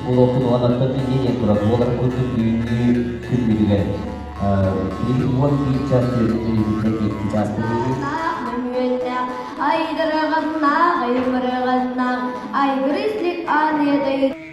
буолуохтун уонна оттон инньэ диэн турар буоларын курдук бүгүҥҥү күммүтүгэр билигин 11 чаас түөртүн икки чаас Мөһүөннээх, айдарыганнаах, айымырыганнаах, айгырыслик аныадай.